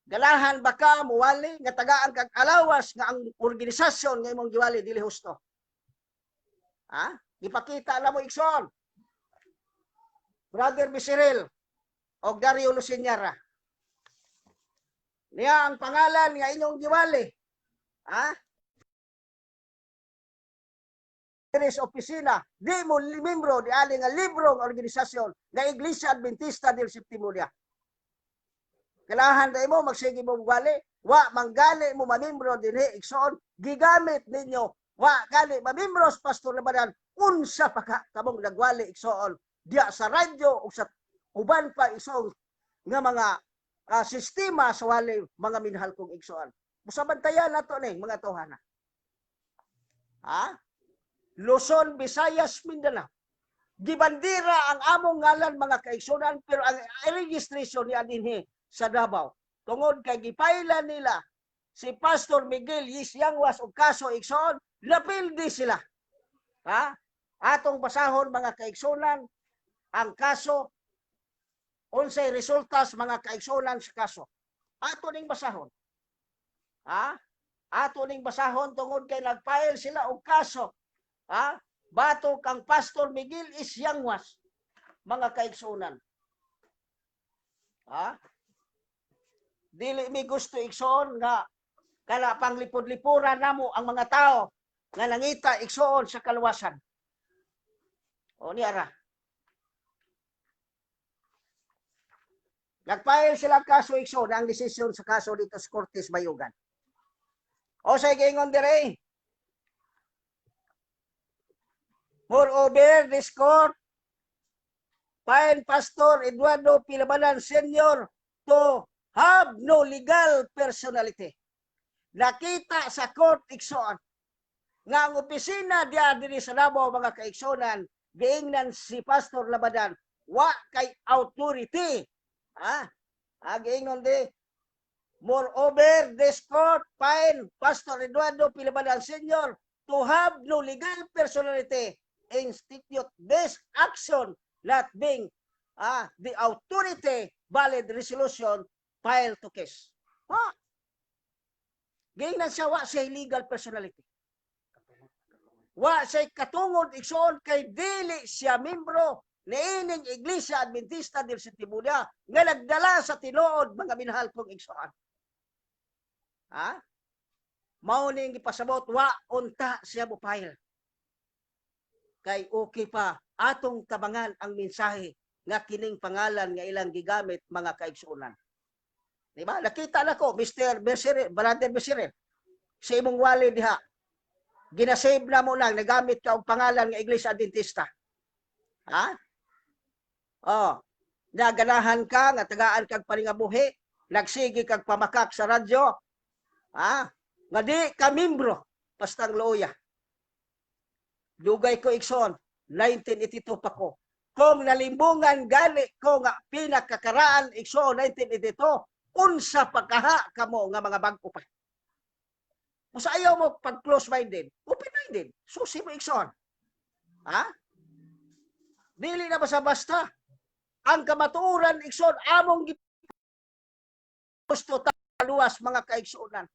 Ganahan ba ka muwali nga tagaan kag alawas nga ang organisasyon nga imong giwali dili husto? Ha? Gipakita na mo, igsoon. Brother Bisiril o Dario Lucinyara. Niya ang pangalan nga inyong giwali. Ha? Diri sa opisina, di mo membro di ali nga libro ng organisasyon nga Iglesia Adventista del Septimo Dia. Kailangan na mo magsige mo wali, wa manggali mo mamembro dinhi, igsoon, gigamit ninyo, wa gali mamembro sa Pastor Labadan, unsa pa ka kamong nagwali, igsoon, diya sa radyo o sa uban pa, igsoon, nga mga sistema sa wali, mga minahal kong igsoon. Busa bantayan nato ni mga tawhana. Ha? Luzon, Visayas, Mindanao. Gibandira ang among ngalan, mga kaigsunan, pero ang registration niya dinhi sa Davao. Tungod kay gipailan nila si Pastor Miguel S. Yanguas og kaso, igsoon, napildi sila. Ha? Atong basahon, mga kaigsunan, ang kaso, unsay resultas, mga kaigsunan, sa kaso. Ato ning basahon. Ha? Ato ning basahon tungod kay nag-file sila og kaso. Ha? Batok kang Pastor Miguel S. Yanguas, mga kaigsunan. Ha? Dili mi gusto, igsoon, nga kala panglipod-lipuran namo ang mga tao nga nangita, igsoon, sa kaluwasan. O niya ra. Nag-file sila kaso, igsoon, ang desisyon sa kaso dito sa Korte sa Bayugan. O sa giingon dire, "Moreover, this court find Pastor Eduardo Pilabanan Sr. to have no legal personality." Nakita sa court, igsoon, nga ang opisina diya dinhi sa Davao, mga kaigsunan, giingnan si Pastor Labadan wa kay authority. Ah, giingon di, "Moreover, this court find Pastor Eduardo Pilabanan Sr. to have no legal personality, institute this action not being the authority valid resolution file to case." Ha? Giingnan siya wa siya legal personality. Wa siya katungod, igsoon, kay dili siya membro niining Iglesia Adventista del Séptimo Dia nga nagdala sa tinuod, mga minahal kong igsoon. Ha? Mao ning gipasabot wa unta siya mo file. Kay okay pa atong tabangan ang mensahe nga kining pangalan nga ilang gigamit, mga kaigsuonan. Di ba? Nakita na ko, Mr. Becerril, Brother Becerril, sa imong wallet diha. Ginasave na mo lang, nagamit ka og pangalan nga Iglesia Adventista. Ha? Oh, naganahan ka nga tagaan kag paningabuhi, nagsige kag pamakak sa radyo. Ha? Nga di ka membro, pastang loya. Dugay ko, igsoon, 1982 pa ko. Kung nalimbungan gali ko nga pinakakaraan, igsoon, 1982, unsa pa kaha kamo nga mga bag-o pa. Kung sa ayaw mo pag close-minded, open-minded. Susi mo, igsoon. Ha? Dili na basta-basta. Ang kamatuoran, igsoon, among gusto ta luwas, mga kaigsuonan.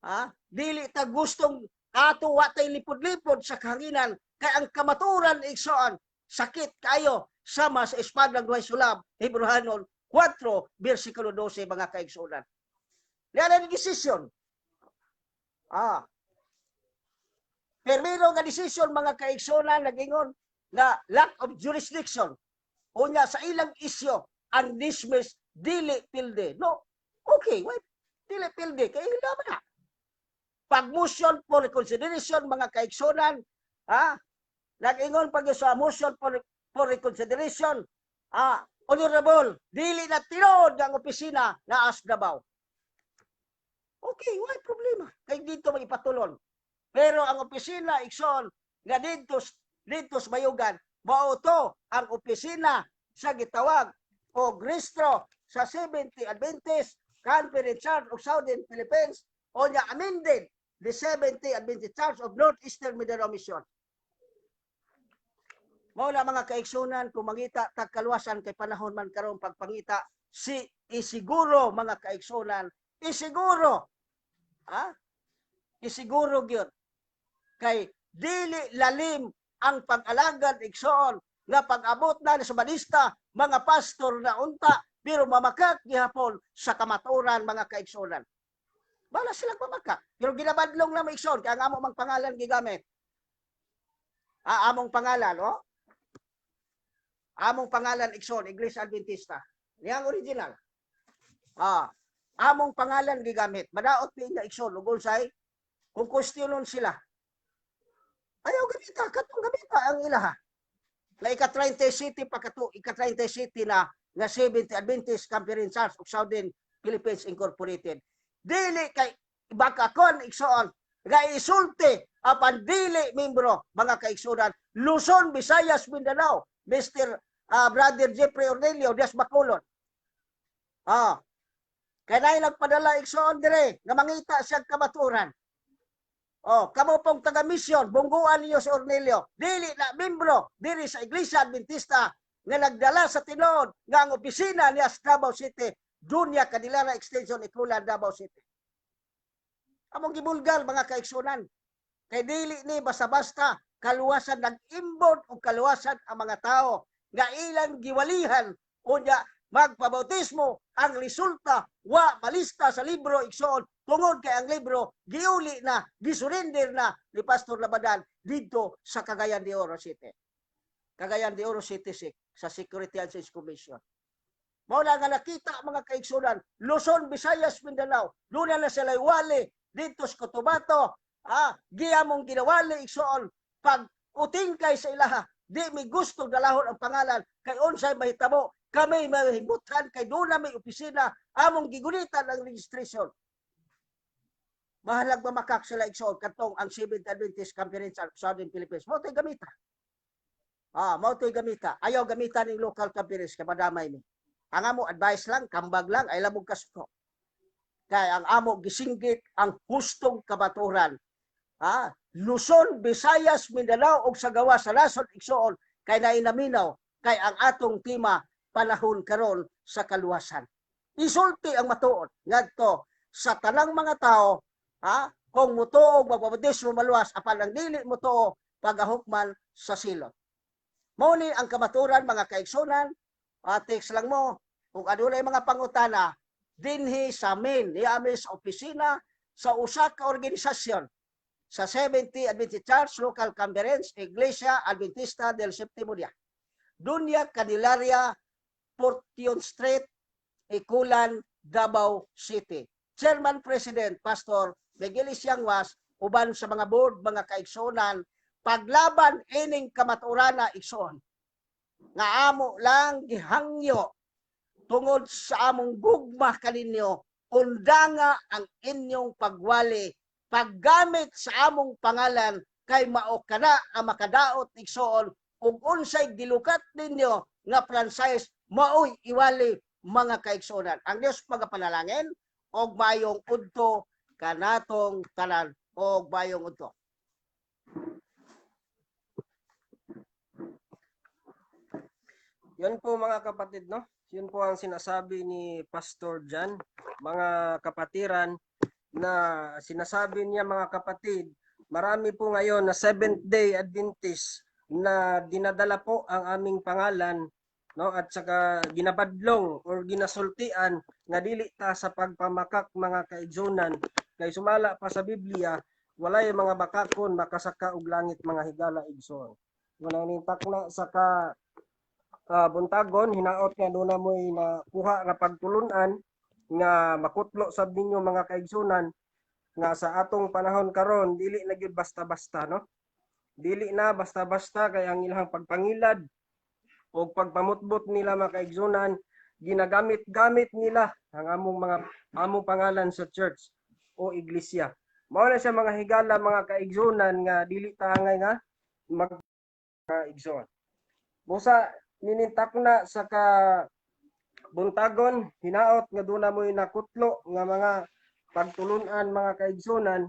Ha? Dili ta gustong ato wa tay lipod-lipod sa kahanginan kay ang kamatuoran, igsoon, sakit kayo sama sa espadang duhay sulab, Hebreohanon 4 versikulo 12, mga kaigsuonan. Yan ang desisyon. Permiro nga desisyon, mga kaigsuonan, nagingon na lack of jurisdiction. Unya sa ilang isyo ang dismiss, dili pilde. No. Okay, wait. Dili pilde kay ila man na. Pag motion for reconsideration, mga kaigsuonan, ha? Nag-ingon pag sa motion for reconsideration, honorable, dili na tinuod ang opisina na as Davao. Okay, why problema? Kay dito may ipatulon. Pero ang opisina, igsoon, nga dito sa Bayugan, mao to ang opisina sa gitawag o rehistro sa Seventh Adventist Conference Church of Southern Philippines o nya amended the Seventh Adventist Church of Northeastern Mindanao Mission. Mao na, mga kaigsunan, kung mangita tag kaluwasan kay panahon man karon pagpangita si isiguro, mga kaigsunan, isiguro, ha, isiguro gyud kay dili lalim ang pag-alagad, igsoon, nga pag-abot na sa balista, mga pastor na unta, pero mamakak gihapon sa kamatuoran, mga kaigsuonan. Bala sila mamakak pero ginabadlong na mo, igsoon, kay ang amo mang pangalan gigamit. Ah, among pangalan, oh, among pangalan, igsoon, Iglesia Adventista niyang original. Ah, among pangalan gigamit. Madaot ni nga, igsoon, ug unsay kung questionon sila, ayaw gamita katong gamita ang ilaha na ika 30 city pa kato, ika 30 city na nga Seventh Adventist Conference Church of Southern Philippines Incorporated. Dili kay bakakon, igsoon, nga isulti apan dili membro, mga kaigsunan. Luzon, Visayas, Mindanao, Mr. Brother Jeffrey Ornelio Dias Bacolod. Kay nay nagpadala, igsoon, dire nga mangita siyang kamaturan. Oh, kamo pong taga mission, bungguan niyo si Ornelio. Dili na membro diri sa Iglesia Adventista nga nagdala sa tinuod nga ang opisina niya sa Davao City, Dunya Candelaria Extension, Ikulan, Davao City. Among gibulgar, mga kaigsunan. Kay dili ni basta-basta kaluwasan, nag-imbod og kaluwasan ang mga tao nga ilang giwalihan, unya magpabautismo, ang resulta wa malista sa libro, igsoon, tungod kay ang libro giuli na, gisurrender na ni Pastor Labadan didto sa Cagayan de Oro City. Cagayan de Oro City sa Security and Sales Commission. Mao na nga nakita, mga kaigsunan, Luzon, Visayas, Mindanao, duna na sila wali dito sa Cotabato, giyamong ginawali, igsoon, pag utingkay sa ilaha, di mi gusto dalahon ang pangalan kay unsay mahitabo, kami mahibutan kay doon na may opisina, among gigunitan ang registration. Bahalag mamakak sila, igsoon, katong ang Seventh Adventist Conference of Southern Philippines. Mao to'y gamita. Mao to'y gamita. Ayaw gamitan ng local conference kay madamay mi. Ang amo advice lang, kambag lang, ay lamog kasuko. Kay ang amo gisinggit ang hustong kabaturan. Luzon, Visayas, Mindanao ug sa gawas sa nasod, igsoon, kay nainaminaw kay ang atong tema panahon karon sa kaluwasan. Isulti ang matuod ngadto sa tanang mga tao, ha, kung mutuo magpabautismo maluwas, apan ang dili mutuo pagahukman sa silot. Mao ni ang kamaturan, mga kaigsunan, text lang mo kung adunay mga pangutana dinhi sa main niami sa opisina sa usa ka organisasyon sa 70 Adventist Church Local Conference, Iglesia Adventista del Séptimo Día. Dunya Candelaria, Fortune Street, Ikulan, Davao City. Chairman President Pastor Miguel Siangwas uban sa mga board, mga kaigsunan, paglaban ining kamaturana, igsoon, nga amo lang gihangyo tungod sa among gugma kaninyo. Undanga ang inyong pagwali paggamit sa among pangalan kay mao kana ang makadaot, igsoon, ug unsay gilukat ninyo nga franchise maoy iwali, mga kaigsuonan. Ang Dios magapanalangin og mayong udto kanatong tanan, og mayong udto. Yun po, mga kapatid, no? Yun po ang sinasabi ni Pastor John, mga kapatiran, na sinasabi niya, mga kapatid, marami po ngayon na Seventh Day Adventist na dinadala po ang aming pangalan, no, at saka ginabadlong or ginasultian nga dili ta sa pagpamakak, mga kaigsunan, kay sumala pa sa Biblia, walay mga bakakon makasaka og langit, mga higala, igsoon. Wala ning takna sa ka buntagon, hinaot nga duna mo'y nakuha nga pagtulunan nga makutlo sab ninyo, mga kaigsunan, nga sa atong panahon karon dili na gyud basta-basta, no? Dili na basta-basta kay ang ilang pagpangilad o pagpamutbot nila, mga kaigsunan, ginagamit-gamit nila ang among pangalan sa church o iglesia. Mao na siya, mga higala, mga kaigsunan, nga dili ta angay nga mag igsoon. Busa ninintak na sa ka buntagon, hinaot nga duna mo'y nakutlo nga mga pagtulunan, mga kaigsunan.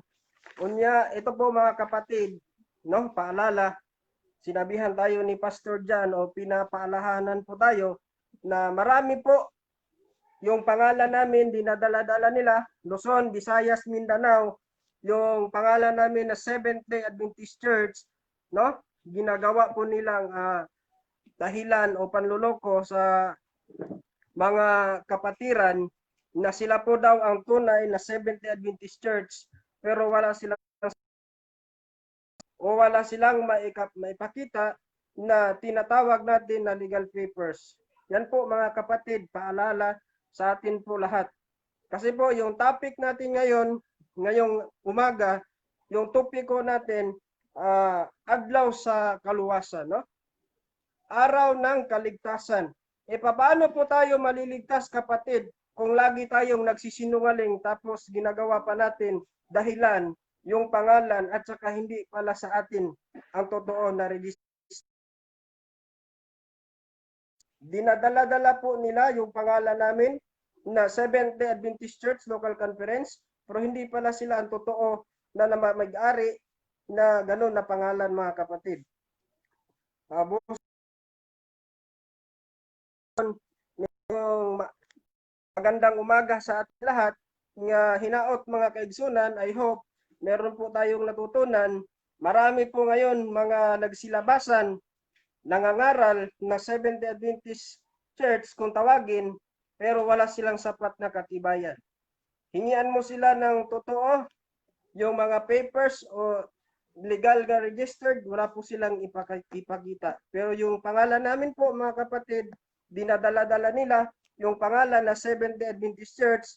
Unya ito po, mga kapatid, no, paalala, sinabihan tayo ni Pastor John o pinapaalahanan po tayo na marami po yung pangalan namin dinadala-dala nila, Luzon, Visayas, Mindanao, yung pangalan namin na Seventh Day Adventist Church, no? Ginagawa po nilang dahilan o panluloko sa mga kapatiran na sila po daw ang tunay na Seventh Day Adventist Church, pero wala silang maipakita na tinatawag natin na legal papers. Yan po, mga kapatid, paalala sa atin po lahat. Kasi po yung topic natin ngayon, ngayong umaga, yung topiko natin, adlaw sa kaluwasan, no? Araw ng kaligtasan. E paano po tayo maliligtas, kapatid? Kung lagi tayong nagsisinungaling tapos ginagawa pa natin dahilan yung pangalan at saka hindi pala sa atin ang totoo na register. Dinadala-dala po nila yung pangalan namin na Seventh-day Adventist Church Local Conference, pero hindi pala sila ang totoo na may-ari na gano'n na pangalan, mga kapatid. Yung magandang umaga sa ating lahat nga hinaot, mga kaigsunan. I hope meron po tayong natutunan. Marami po ngayon mga nagsilabasan, nangangaral na Seventh-day Adventist Church kung tawagin, pero wala silang sapat na katibayan. Hingian mo sila ng totoo, yung mga papers o legal na registered, wala po silang ipakita. Pero yung pangalan namin po, mga kapatid, dinadala-dala nila yung pangalan na Seventh-day Adventist Church.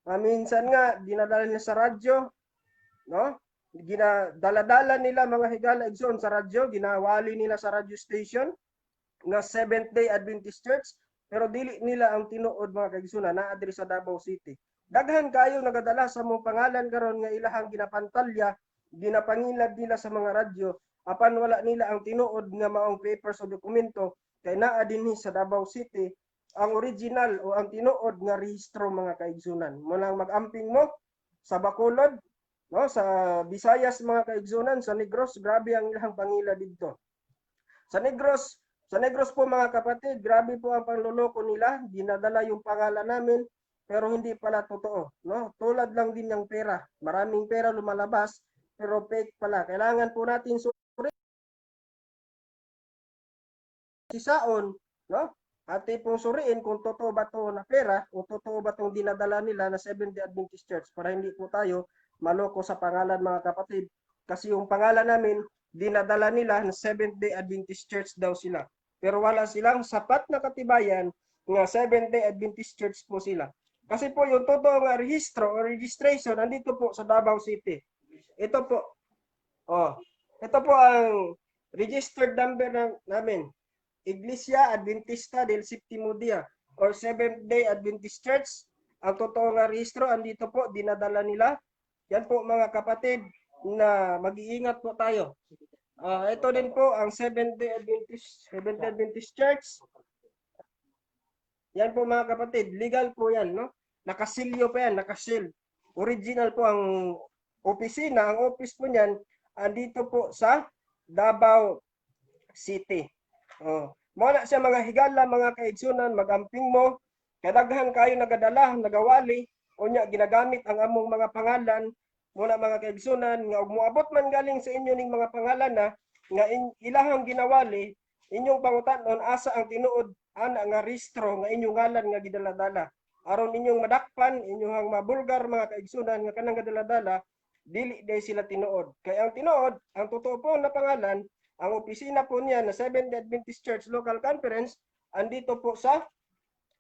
Minsan nga, dinadala nila sa radyo, no? Ginadala-dala nila, mga higala igsoon, sa radyo, ginawali nila sa radio station nga Seventh-day Adventist Church, pero dili nila ang tinuod, mga kaigsunan, naa diri sa Davao City. Daghan kayo nagadala sa mong pangalan karon nga ilahang ginapantalya, ginapangilad nila sa mga radyo, apan wala nila ang tinuod nga maong papers o dokumento kay naa dinhi sa Davao City ang original o ang tinuod nga rehistro, mga kaigsunan. Munang mag-amping mo sa Bacolod, no, sa Visayas, mga kaigsunan, sa Negros, grabe ang ilang pangila didto. Sa Negros po, mga kapatid, grabe po ang panloloko nila, dinadala yung pangalan namin pero hindi pala totoo, no? Tulad lang din ng pera. Maraming pera lumalabas pero fake pala. Kailangan po natin sisaon, no? Ate pong suriin kung totoo ba to na pera o totoo ba tong dinadala nila na Seventh-day Adventist Church para hindi po tayo maloko sa pangalan, mga kapatid. Kasi yung pangalan namin, dinadala nila na Seventh-day Adventist Church daw sila. Pero wala silang sapat na katibayan nga Seventh-day Adventist Church po sila. Kasi po yung totoo nga rehistro o registration andito po sa Davao City. Ito po. Oh, ito po ang registered number namin. Iglesia Adventista del Septimo Dia or Seventh Day Adventist Church. Ang totoo nga rehistro andito po, dinadala nila. Yan po, mga kapatid, na mag-iingat po tayo. Ito din po ang Seventh Day Adventist Church. Yan po, mga kapatid, legal po yan, no? Nakasilyo pa yan, nakasil. Original po ang opisina, ang office po niyan andito po sa Davao City. Oh. Mo na siya, mga higala, mga kaigsunan, magamping mo. Kadaghan kayo nagadala, nagawali, unya ginagamit ang among mga pangalan. Mo na, mga kaigsunan, nga og moabot man galing sa inyo ning mga pangalan na nga ilahang ginawali, inyong pangutanon asa ang tinuod ana nga rehistro nga inyong ngalan nga gidaladala. Aron inyong madakpan, inyong mabulgar, mga kaigsunan, nga kanang gadaladala dili day sila tinuod. Kay ang tinuod, ang totoo po na pangalan, ang opisina po niya na Seventh Day Adventist Church Local Conference andito po sa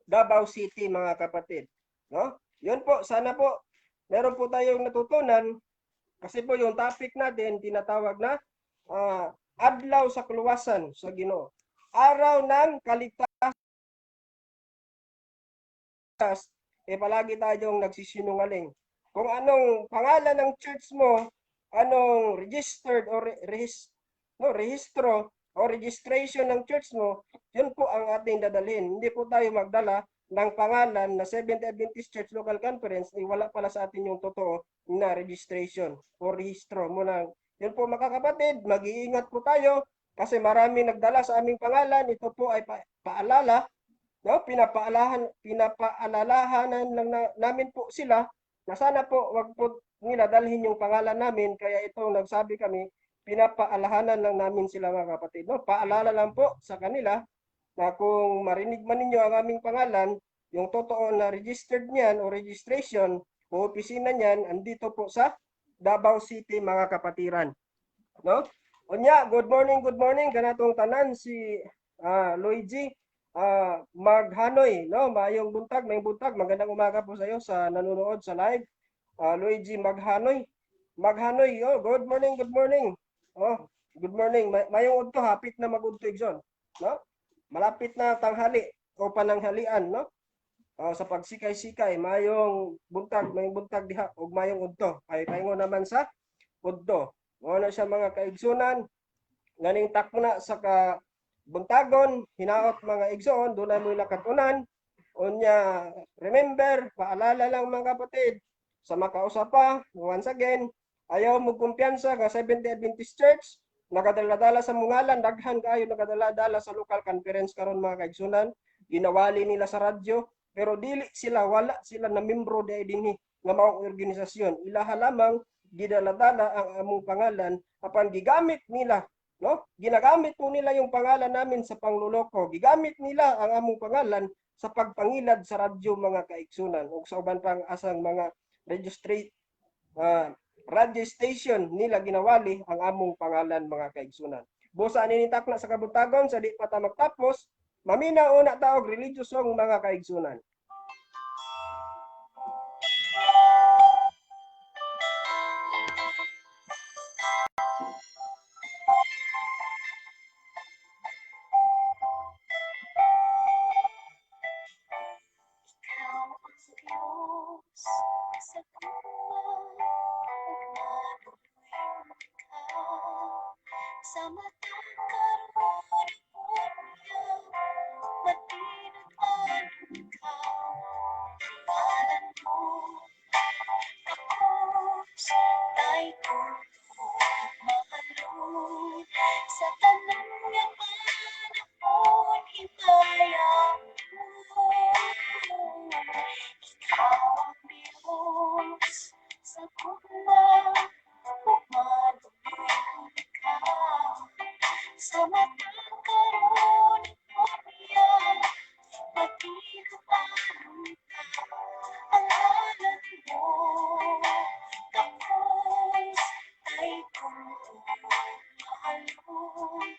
Davao City, mga kapatid. No? Yun po, sana po meron po tayong natutunan kasi po yung topic natin tinatawag na adlaw sa kaluwasan sa Ginoo. Araw ng kaligtasan, eh palagi tayong nagsisinungaling. Kung anong pangalan ng church mo, anong registered or no, rehistro o registration ng church mo, yun po ang ating dadalhin. Hindi po tayo magdala ng pangalan na Seventh Adventist Church Local Conference, eh, wala pala sa atin yung totoo na registration o rehistro mo na. Yun po, mga kapatid, mag-iingat po tayo kasi marami nagdala sa aming pangalan. Ito po ay paalala, no? Pinapaalalahanan lang namin po sila na sana po wag po nila dalhin yung pangalan namin, kaya ito nagsabi kami, pinapaalahanan lang namin sila, mga kapatid, no? Paalala lang po sa kanila na kung marinig man ninyo ang aming pangalan, yung totoo na registered niyan o registration o opisina niyan andito po sa Davao City, mga kapatiran, no? Unya, good morning kanatong tanan, si Luigi Maghanoy, no? Maayong buntag, maayong buntag, magandang umaga po sa iyo sa nanonood sa live. Luigi Maghanoy. Maghanoy, oh, good morning, good morning. Oh, good morning. Mayong udto, hapit na mag-udto, Igsoon, no? Malapit na tanghali o pananghalian, no? Sa pagsikay-sikay, mayong buntag diha ug mayong udto. Ay paingon naman sa udto. Mao na siya, mga kaigsunan, nganing takna sa ka buntagon, hinaot, mga igsoon, dunay mo'y nakatunan. Unya, remember, paalala lang, mga kapatid, sa makausa pa, once again, ayaw mo kumpiyansa nga Seventh-day Adventist Church, nagadala-dala sa mungalan, daghan kaayo nagadala-dala sa local conference karon, mga kaigsunan, ginawali nila sa radyo, pero dili sila, wala sila na membro di dinhi nga maong organisasyon. Ilaha lamang gidala-dala ang among pangalan apan gigamit nila, no? Ginagamit po nila yung pangalan namin sa pangluloko. Gigamit nila ang among pangalan sa pagpangilad sa radyo, mga kaigsunan, ug sa uban pang asang mga registrate radio station nila ginawali ang among pangalan, mga kaigsunan. Busa ani takna sa kabuntagon, sa di pa ta magtapos, maminaw una ta og religious song, mga kaigsunan. Ikaw ang Diyos sa gugma ug maluoy ka. Sa matang karon unya, matinud-anon ka. Ngalan mo takos kay mahalon sa tanan nga panahon, himayaon. Ikaw ang Diyos sa gugma ug maluoy ka. Sa matang karon unya, matinud-anon ka. Ang ngalan mo takos kay mahalon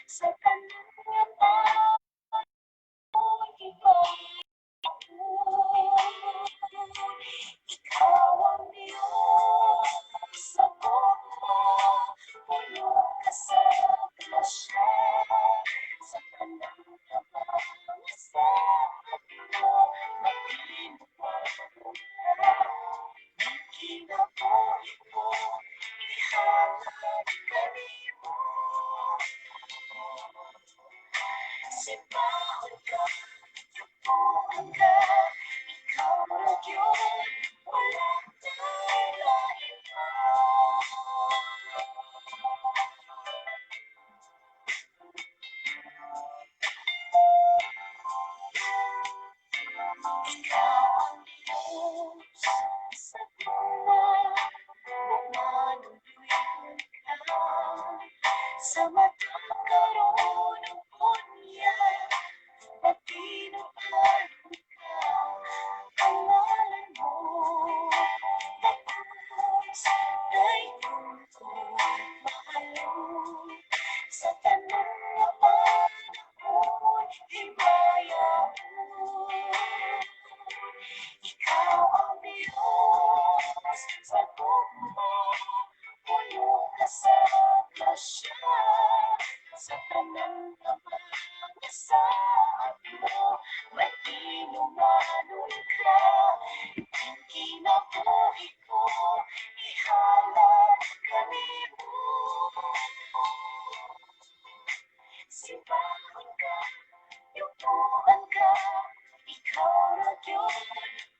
sa tanan nga panahon, himayaon. Ikaw ang Diyos sa gugma, puno ka sa grasya. Sa tanan nga mga saad mo, matinud-anon ka. Ang kinabuhi ko, ihalad kanimo. Simbahon ka, yukuan ka, ikaw ra gyud, wala nay lain pa. Ikaw ang Diyos sa gugma ug maluoy ka. Sa matang karon ug unya, matinud-anon ka. Ang ngalan mo takos kay mahalon sa tanan nga panahon, himayaon. Ikaw ang Diyos sa gugma, puno ka sa grasya. Sa tanan nga mga saad mo, matinumanon ka. Ang kinabuhi ko, ihalad kanimo. Simbahon ka, yukuan ka, ikaw ra gyud,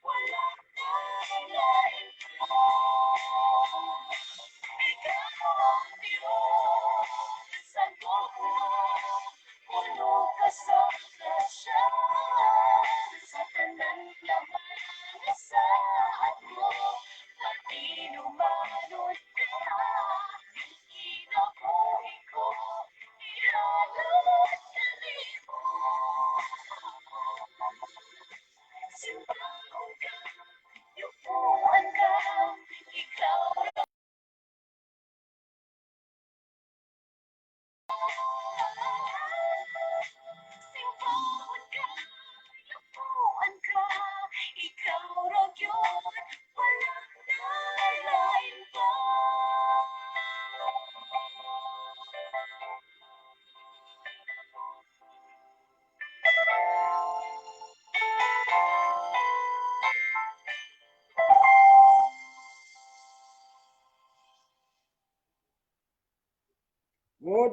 wala nay lain pa. Ikaw ang Diyos sa gugma, puno ka sa grasya. Sa tanan nga mga saad mo, matinumanon ka. Ang kinabuhi ko, ihalad kanimo.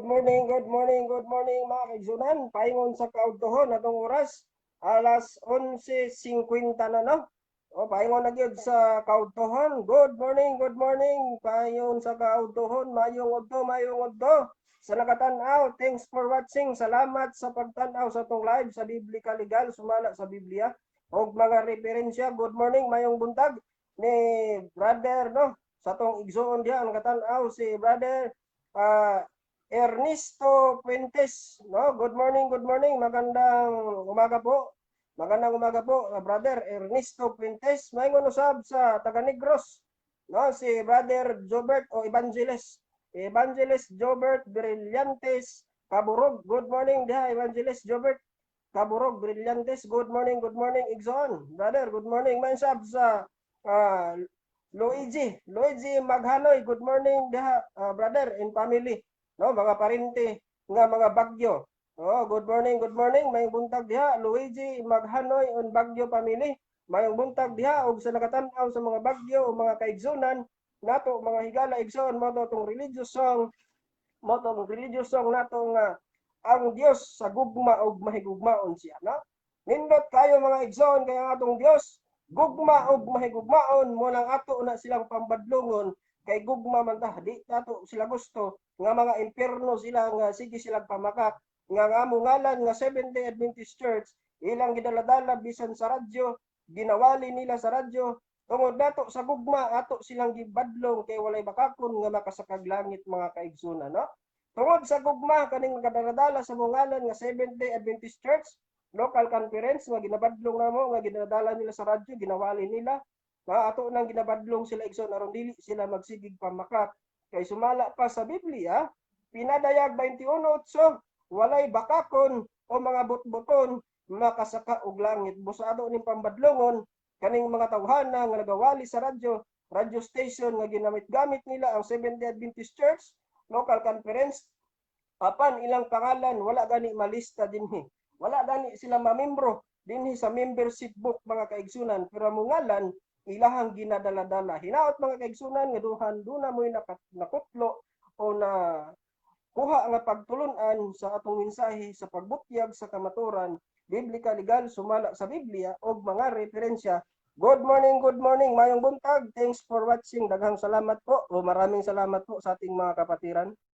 Good morning, good morning, good morning, mga kaigsunan. Paingon sa kaudtohon atong oras, alas 11:50 na, no? O, paingon na gyud sa kaudtohon. Good morning, good morning. Paingon sa kaudtohon, mayong udto, mayong udto. Sa nakatan-aw, thanks for watching. Salamat sa pagtan-aw sa atong live sa Biblical Legal, sumala sa Biblia og mga referensya. Good morning, mayong buntag ni brother, no? Sa atong igsuon diha ang nakatan-aw, si brother Ernesto Fuentes, no? Good morning, good morning. Magandang umaga po. Magandang umaga po, brother Ernesto Fuentes. Maingon usab sa taga Negros, no? Si brother Jobert o Evangelist. Evangelist Jobert Brillantes Kaburog. Good morning diha, Evangelist Jobert Kaburog Brillantes. Good morning, igsoon. Brother, good morning. May sab sa Luigi, Luigi Maghanoy. Good morning diha, brother and family. No, mga parente nga mga Bagyo. Oh, good morning, good morning. May buntag diha, Luigi Maghanoy on Bagyo family. Mayong buntag diha og sa nakatan-aw sa mga Bagyo o mga kaigsunan nato, mga higala, igsoon. Mo to tong religious song, mo tong religious song nato nga ang Dios sa gugma og mahigugmaon siya, no? Nindot kayo, mga igsoon, kaya ang atong Dios gugma og mahigugmaon. Mo nang ato na silang pambadlongon kay gugma man ta. Di nato sila gusto nga mga impierno sila nga sige silang pamakak nga ang among ngalan nga Seventh Day Adventist Church ilang gidaladala bisan sa radyo, ginawali nila sa radyo. Tungod nato sa gugma, ato silang gibadlong kay walay bakakon nga makasakag langit, mga kaigsunan, no? Tungod sa gugma, kaning nagadaladala sa among ngalan nga Seventh Day Adventist Church Local Conference nga ginabadlong namo, nga ginadala nila sa radyo, ginawali nila na ato nang ginabadlong sila, igsoon, aron dili sila magsigig pamakak kay sumala pa sa Biblia, Pinadayag 21:8, walay bakakon o mga butbuton makasaka og langit. Busa ato ning pambadlongon kaning mga tawhana nga nagawali sa radyo, radio station nga ginamit-gamit nila ang Seventh Day Adventist Church Local Conference apan ilang pangalan wala gani malista dinhi. Wala gani sila mamembro dinhi sa membership book, mga kaigsunan, pero ang ngalan ilahang ginadala-dala. Hinaot, mga kaigsunan, nga duhan duna mo'y nakutlo o na kuha nga pagtulun-an sa atong mensahe sa pagbutyag sa kamaturan, biblika legal, sumala sa Biblia og mga referensya. Good morning, good morning, mayong buntag. Thanks for watching. Daghang salamat po o maraming salamat po sa ating mga kapatiran.